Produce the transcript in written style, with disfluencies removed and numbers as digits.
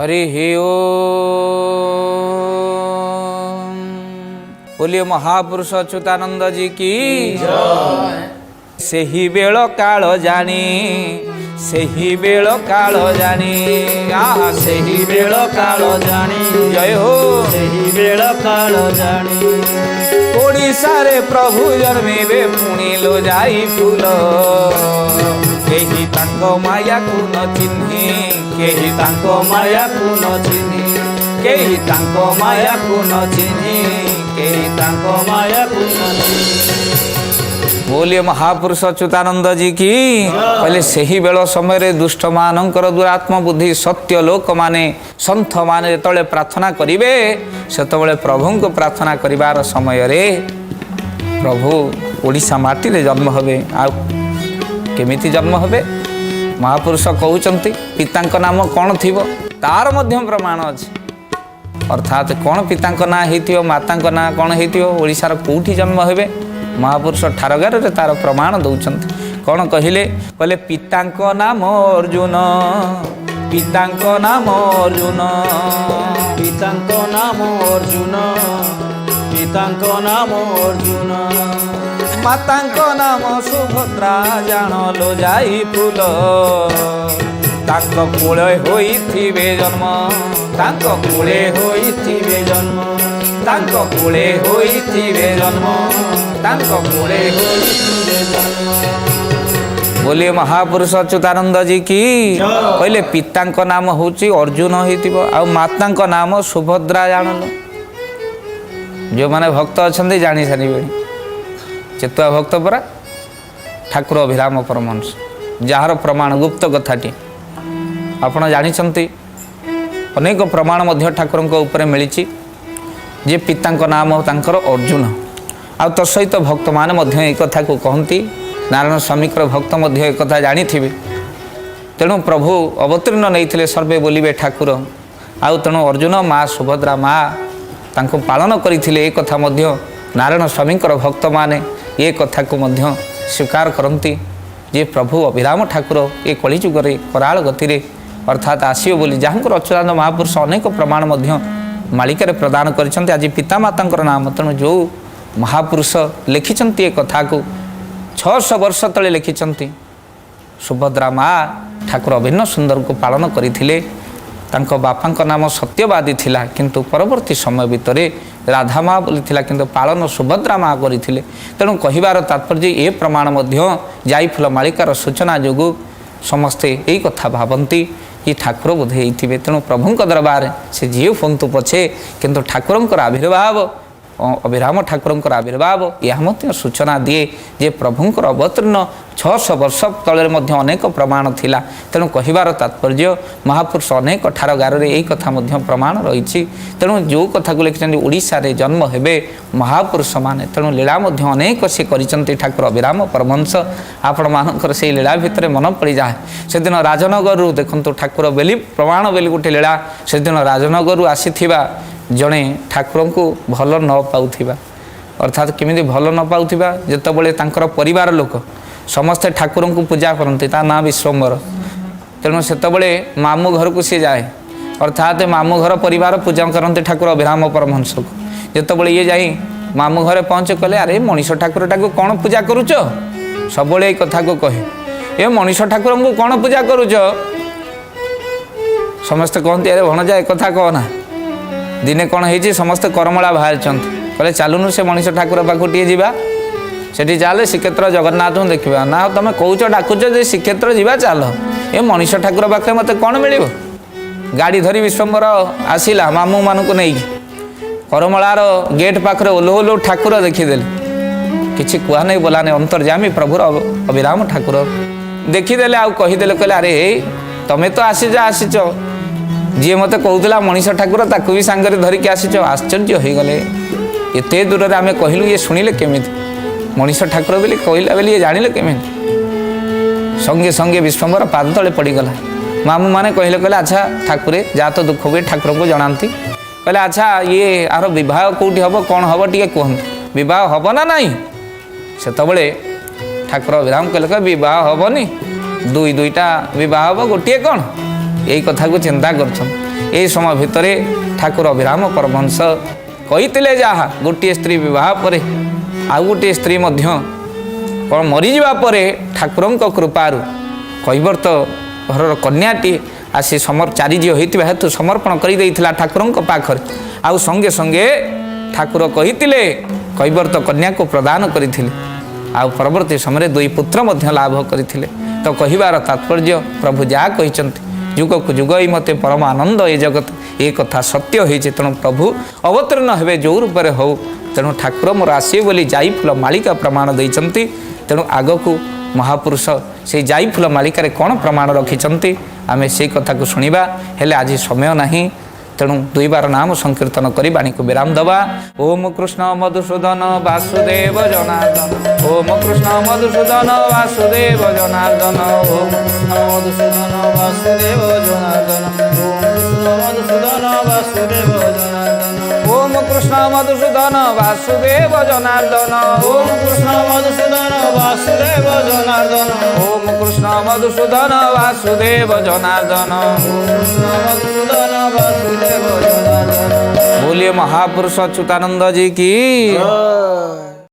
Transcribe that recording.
हरि ओम। बोलिए महापुरुष अच्युतानंद जी की। ସେହି ବେଳ କାଳ ଜାଣି, ସେହି ବେଳ କାଳ ଜାଣି, ଆହା, ସେହି ବେଳ କାଳ ଜାଣି, ଜୟ ହୋ। ସେହି ବେଳ କାଳ ଜାଣି, ଓଡ଼ିଶାରେ ପ୍ରଭୁ ଜନ୍ମିବେ ପୁଣି ଲୋ ଯାଇ ଫୁଲ। କେହି ତାଙ୍କ ମାୟାକୁ ନ ଚିହ୍ନି, କେହି ତାଙ୍କ ମାୟାକୁ ନ ଚିହ୍ନି, କେହି ତାଙ୍କ ମାୟାକୁ ନ ଚିହ୍ନି, କେହି ତାଙ୍କ ମାୟାକୁ ନ ଚିହ୍ନି। बोलिए महापुरुष अच्युतानंद जी की। କହିଲେ, ସେହି ବେଳ ସମୟରେ ଦୁଷ୍ଟମାନଙ୍କର ଦୁରାତ୍ମ ବୁଦ୍ଧି, ସତ୍ୟ ଲୋକମାନେ, ସନ୍ଥମାନେ ଯେତେବେଳେ ପ୍ରାର୍ଥନା କରିବେ, ସେତେବେଳେ ପ୍ରଭୁଙ୍କୁ ପ୍ରାର୍ଥନା କରିବାର ସମୟରେ ପ୍ରଭୁ ଓଡ଼ିଶା ମାଟିରେ ଜନ୍ମ ହେବେ। ଆଉ କେମିତି ଜନ୍ମ ହେବେ? ମହାପୁରୁଷ କହୁଛନ୍ତି, ପିତାଙ୍କ ନାମ କ'ଣ ଥିବ ତାର ମଧ୍ୟ ପ୍ରମାଣ ଅଛି। ଅର୍ଥାତ୍ କ'ଣ ପିତାଙ୍କ ନାଁ ହେଇଥିବ, ମାତାଙ୍କ ନାଁ କ'ଣ ହେଇଥିବ, ଓଡ଼ିଶାର କେଉଁଠି ଜନ୍ମ ହେବେ, ମହାପୁରୁଷ ଠାରଗାରରେ ତାର ପ୍ରମାଣ ଦେଉଛନ୍ତି। କ'ଣ କହିଲେ? କହିଲେ, ପିତାଙ୍କ ନାମ ଅର୍ଜୁନ, ପିତାଙ୍କ ନାମ ଅର୍ଜୁନ, ପିତାଙ୍କ ନାମ ଅର୍ଜୁନ, ପିତାଙ୍କ ନାମ ଅର୍ଜୁନ, ମାତାଙ୍କ ନାମ ସୁଭଦ୍ରା ଜାଣଲୋ ଯାଇ ଫୁଲ। ତାଙ୍କ କୂଳେ ହୋଇଥିବେ ଜନ୍ମ, ତାଙ୍କ କୂଳେ ହୋଇଥିବେ ଜନ୍ମ, ତାଙ୍କ କୂଳେ ହୋଇଥିବେ ଜନ୍ମ, ତାଙ୍କ କୂଳେ ହୋଇଥିବେ ଜନ୍ମ। बोलिए महापुरुष अच्युतानंद जी की। କହିଲେ, ପିତାଙ୍କ ନାମ ହେଉଛି ଅର୍ଜୁନ ହେଇଥିବ ଆଉ ମାତାଙ୍କ ନାମ ସୁଭଦ୍ରା ଜାଣଲ। ଯେଉଁମାନେ ଭକ୍ତ ଅଛନ୍ତି ଜାଣି ସାରିବେଣି, ଚେତୁଆ ଭକ୍ତ ପରା ଠାକୁର ଅଭିରାମ ପରମହଂସ, ଯାହାର ପ୍ରମାଣ ଗୁପ୍ତ କଥାଟି ଆପଣ ଜାଣିଛନ୍ତି। ଅନେକ ପ୍ରମାଣ ମଧ୍ୟ ଠାକୁରଙ୍କ ଉପରେ ମିଳିଛି ଯେ ପିତାଙ୍କ ନାମ ତାଙ୍କର ଅର୍ଜୁନ। ଆଉ ତ ସହିତ ଭକ୍ତମାନେ ମଧ୍ୟ ଏ କଥାକୁ କହନ୍ତି। ନାରାୟଣ ସ୍ୱାମୀଙ୍କର ଭକ୍ତ ମଧ୍ୟ ଏ କଥା ଜାଣିଥିବେ। ତେଣୁ ପ୍ରଭୁ ଅବତୀର୍ଣ୍ଣ ନେଇଥିଲେ, ସର୍ବେ ବୋଲିବେ ଠାକୁର। ଆଉ ତେଣୁ ଅର୍ଜୁନ, ମା ସୁଭଦ୍ରା ମା ତାଙ୍କୁ ପାଳନ କରିଥିଲେ। ଏ କଥା ମଧ୍ୟ ନାରାୟଣ ସ୍ୱାମୀଙ୍କର ଭକ୍ତମାନେ ଏ କଥାକୁ ମଧ୍ୟ ସ୍ୱୀକାର କରନ୍ତି ଯେ ପ୍ରଭୁ ଅଭିରାମ ଠାକୁର ଏ କଳିଯୁଗରେ କରାଳ ଗତିରେ ଅର୍ଥାତ୍ ଆସିବେ ବୋଲି, ଯାହାଙ୍କର ଅଚ୍ୟୁତାନନ୍ଦ ମହାପୁରୁଷ ଅନେକ ପ୍ରମାଣ ମଧ୍ୟ ମାଳିକାରେ ପ୍ରଦାନ କରିଛନ୍ତି। ଆଜି ପିତାମାତାଙ୍କର ନାମ, ତେଣୁ ଯେଉଁ ମହାପୁରୁଷ ଲେଖିଛନ୍ତି ଏ କଥାକୁ, 600 ବର୍ଷ ତଳେ ଲେଖିଛନ୍ତି, ସୁଭଦ୍ରା ମା ଠାକୁର ଅଭିନ୍ନ ସୁନ୍ଦରଙ୍କୁ ପାଳନ କରିଥିଲେ। ତାଙ୍କ ବାପାଙ୍କ ନାମ ସତ୍ୟବାଦୀ ଥିଲା, କିନ୍ତୁ ପରବର୍ତ୍ତୀ ସମୟ ଭିତରେ ରାଧା ମା ବୋଲି ଥିଲା, କିନ୍ତୁ ପାଳନ ସୁଭଦ୍ରା ମା କରିଥିଲେ। ତେଣୁ କହିବାର ତାତ୍ପର୍ଯ୍ୟ, ଏ ପ୍ରମାଣ ମଧ୍ୟ ଯାଇଫୁଲ ମାଳିକାର ସୂଚନା ଯୋଗୁଁ ସମସ୍ତେ ଏଇ କଥା ଭାବନ୍ତି କି ଠାକୁର ବୋଧେ ହେଇଥିବେ। ତେଣୁ ପ୍ରଭୁଙ୍କ ଦରବାରରେ ସେ ଯିଏ ହୁଅନ୍ତୁ ପଛେ, କିନ୍ତୁ ଠାକୁରଙ୍କର ଆବିର୍ଭାବ, ଅଭିରାମ ଠାକୁରଙ୍କର ଆବିର୍ଭାବ, ଏହା ମଧ୍ୟ ସୂଚନା ଦିଏ ଯେ ପ୍ରଭୁଙ୍କର ଅବତୀର୍ଣ୍ଣ 600 ବର୍ଷ ତଳରେ ମଧ୍ୟ ଅନେକ ପ୍ରମାଣ ଥିଲା। ତେଣୁ କହିବାର ତାତ୍ପର୍ଯ୍ୟ, ମହାପୁରୁଷ ଅନେକ ଠାରଗାରରେ ଏଇ କଥା ମଧ୍ୟ ପ୍ରମାଣ ରହିଛି। ତେଣୁ ଯେଉଁ କଥାକୁ ଲେଖିଛନ୍ତି, ଓଡ଼ିଶାରେ ଜନ୍ମ ହେବେ ମହାପୁରୁଷମାନେ। ତେଣୁ ଲୀଳା ମଧ୍ୟ ଅନେକ ସେ କରିଛନ୍ତି ଠାକୁର ଅଭିରାମ ପରମହଂସ। ଆପଣମାନଙ୍କର ସେଇ ଲୀଳା ଭିତରେ ମନ ପଡ଼ିଯାଏ। ସେଦିନ ରାଜନଗରରୁ ଦେଖନ୍ତୁ ଠାକୁର ବେଲି ପ୍ରମାଣ ବୋଲି ଗୋଟେ ଲୀଳା। ସେଦିନ ରାଜନଗରରୁ ଆସିଥିବା ଜଣେ ଠାକୁରଙ୍କୁ ଭଲ ନ ପାଉଥିବା, ଅର୍ଥାତ୍ କେମିତି ଭଲ ନ ପାଉଥିବା? ଯେତେବେଳେ ତାଙ୍କର ପରିବାର ଲୋକ ସମସ୍ତେ ଠାକୁରଙ୍କୁ ପୂଜା କରନ୍ତି, ତା ନାଁ ବିଶ୍ୱମ୍ବର। ତେଣୁ ସେତେବେଳେ ମାମୁଁ ଘରକୁ ସିଏ ଯାଏ, ଅର୍ଥାତ୍ ମାମୁଁ ଘର ପରିବାର ପୂଜା କରନ୍ତି ଠାକୁର ଅଭିରାମ ପରମହଂସକୁ। ଯେତେବେଳେ ଇଏ ଯାଇ ମାମୁଁ ଘରେ ପହଞ୍ଚି କଲେ, ଆରେ, ମଣିଷ ଠାକୁରଟାକୁ କ'ଣ ପୂଜା କରୁଛ? ସବୁବେଳେ ଏଇ କଥାକୁ କହେ, ଏ ମଣିଷ ଠାକୁରଙ୍କୁ କ'ଣ ପୂଜା କରୁଛ? ସମସ୍ତେ କହନ୍ତି, ଆରେ ଭଣଜା, ଏ କଥା କହନା। ଦିନେ କ'ଣ ହେଇଛି, ସମସ୍ତେ କରମଳା ବାହାରିଛନ୍ତି। କହିଲେ, ଚାଲୁନୁ ସେ ମଣିଷ ଠାକୁର ପାଖକୁ ଟିକେ ଯିବା, ସେଠି ଚାଲେ ଶ୍ରୀକ୍ଷେତ୍ର ଜଗନ୍ନାଥଙ୍କୁ ଦେଖିବା। ନା, ତମେ କହୁଛ ଡାକୁଛ ଯେ ଶ୍ରୀକ୍ଷେତ୍ର ଯିବା, ଚାଲ, ଏ ମଣିଷ ଠାକୁର ପାଖରେ ମୋତେ କ'ଣ ମିଳିବ? ଗାଡ଼ି ଧରି ବିଶ୍ୱମ୍ବର ଆସିଲା ମାମୁଁମାନଙ୍କୁ ନେଇକି। କରମଳାର ଗେଟ୍ ପାଖରେ ଓହ୍ଲଉ ଓହ୍ଲଉ ଠାକୁର ଦେଖିଦେଲେ। କିଛି କୁହା ନାହିଁ, ବୋଲା ନାହିଁ, ଅନ୍ତର୍ଯାମୀ ପ୍ରଭୁର ଅଭିରାମ ଠାକୁର ଦେଖିଦେଲେ ଆଉ କହିଦେଲେ, କହିଲେ, ଆରେ ଏଇ, ତମେ ତ ଆସିଛ ଆସିଛ, ଯିଏ ମୋତେ କହୁଥିଲା ମଣିଷ ଠାକୁର ତାକୁ ବି ସାଙ୍ଗରେ ଧରିକି ଆସିଛ। ଆଶ୍ଚର୍ଯ୍ୟ ହେଇଗଲେ। ଏତେ ଦୂରରେ ଆମେ କହିଲୁ, ଇଏ ଶୁଣିଲେ କେମିତି? ମଣିଷ ଠାକୁର ବୋଲି କହିଲା ବୋଲି ଇଏ ଜାଣିଲେ କେମିତି? ସଙ୍ଗେ ସଙ୍ଗେ ବିଶ୍ୱମ୍ବର ପାଦ ତଳେ ପଡ଼ିଗଲା। ମାମୁଁମାନେ କହିଲେ, କହିଲେ, ଆଚ୍ଛା ଠାକୁରେ, ଯାହା ତ ଦୁଃଖ ହୁଏ ଠାକୁରଙ୍କୁ ଜଣାନ୍ତି। କହିଲେ, ଆଚ୍ଛା, ଇଏ ଆର ବିବାହ କେଉଁଠି ହେବ, କ'ଣ ହେବ ଟିକେ କୁହନ୍ତୁ, ବିବାହ ହେବ ନା ନାହିଁ? ସେତେବେଳେ ଠାକୁର ଅଭିରାମ କହିଲେ, କହିଲେ, ବିବାହ ହେବନି, ଦୁଇ ଦୁଇଟା ବିବାହ ହେବ, ଗୋଟିଏ କ'ଣ? ଏଇ କଥାକୁ ଚିନ୍ତା କରୁଛନ୍ତି। ଏହି ସମୟ ଭିତରେ ଠାକୁର ଅଭିରାମ ପରମହଂସ କହିଥିଲେ ଯାହା, ଗୋଟିଏ ସ୍ତ୍ରୀ ବିବାହ ପରେ ଆଉ ଗୋଟିଏ ସ୍ତ୍ରୀ ମଧ୍ୟ କ'ଣ ମରିଯିବା ପରେ ଠାକୁରଙ୍କ କୃପାରୁ କୈବର୍ତ୍ତ ଘରର କନ୍ୟାଟି ଆସି ଚାରି ଝିଅ ହୋଇଥିବା ହେତୁ ସମର୍ପଣ କରିଦେଇଥିଲା ଠାକୁରଙ୍କ ପାଖରେ। ଆଉ ସଙ୍ଗେ ସଙ୍ଗେ ଠାକୁର କହିଥିଲେ କୈବର୍ତ୍ତ କନ୍ୟାକୁ ପ୍ରଦାନ କରିଥିଲେ। ଆଉ ପରବର୍ତ୍ତୀ ସମୟରେ ଦୁଇ ପୁତ୍ର ମଧ୍ୟ ଲାଭ କରିଥିଲେ। ତ କହିବାର ତାତ୍ପର୍ଯ୍ୟ, ପ୍ରଭୁ ଯାହା କହିଛନ୍ତି ଯୁଗକୁ ଯୁଗ ଏଇ ମୋତେ ପରମ ଆନନ୍ଦ ଏ ଜଗତ, ଏ କଥା ସତ୍ୟ ହେଇଛି। ତେଣୁ ପ୍ରଭୁ ଅବତୀର୍ଣ୍ଣ ହେବେ ଯେଉଁ ରୂପରେ ହେଉ, ତେଣୁ ଠାକୁର ମୋର ଆସିବେ ବୋଲି ଯାଇ ଫୁଲ ମାଳିକା ପ୍ରମାଣ ଦେଇଛନ୍ତି। ତେଣୁ ଆଗକୁ ମହାପୁରୁଷ ସେଇ ଯାଇ ଫୁଲ ମାଳିକାରେ କ'ଣ ପ୍ରମାଣ ରଖିଛନ୍ତି ଆମେ ସେଇ କଥାକୁ ଶୁଣିବା। ହେଲେ ଆଜି ସମୟ ନାହିଁ, ତେଣୁ ଦୁଇବାର ନାମ ସଂକୀର୍ତ୍ତନ କରି ବାଣୀକୁ ବିରାମ ଦେବା। ଓମ କୃଷ୍ଣ ମଧୁସୂଦନ ବାସୁଦେବ ଜନାର୍ଦ୍ଦନ, ଓମ କୃଷ୍ଣ ମଧୁସୂଦନ ବାସୁଦେବ ଜନାର୍ଦ୍ଦନ, ଓମ କୃଷ୍ଣ ମଧୁସୂଦନ ବାସୁଦେବ ଜନାର୍ଦ୍ଦନ, ଓମ କୃଷ୍ଣ ମଧୁସୂଦନ ବାସୁଦେବ ଜନାର୍ଦ୍ଦନ, ଓମ କୃଷ୍ଣ ମଧୁସୂଦନ ବାସୁଦେବ ଜନାର୍ଦ୍ଦନ, ଓମ କୃଷ୍ଣ ମଧୁସୂଦନ ବାସୁଦେବ ଜନାର୍ଦ୍ଦନ, ଓମ କୃଷ୍ଣ ମଧୁସୂଦନ ବାସୁଦେବ ଜନାର୍ଦ୍ଦନ, କୃଷ୍ଣ ମଧୁସୂଦନ ବାସୁଦେବ ଜନାର୍ଦ୍ଦନ। बोलिए महापुरुष अच्युतानंद जी की। ଜୟ।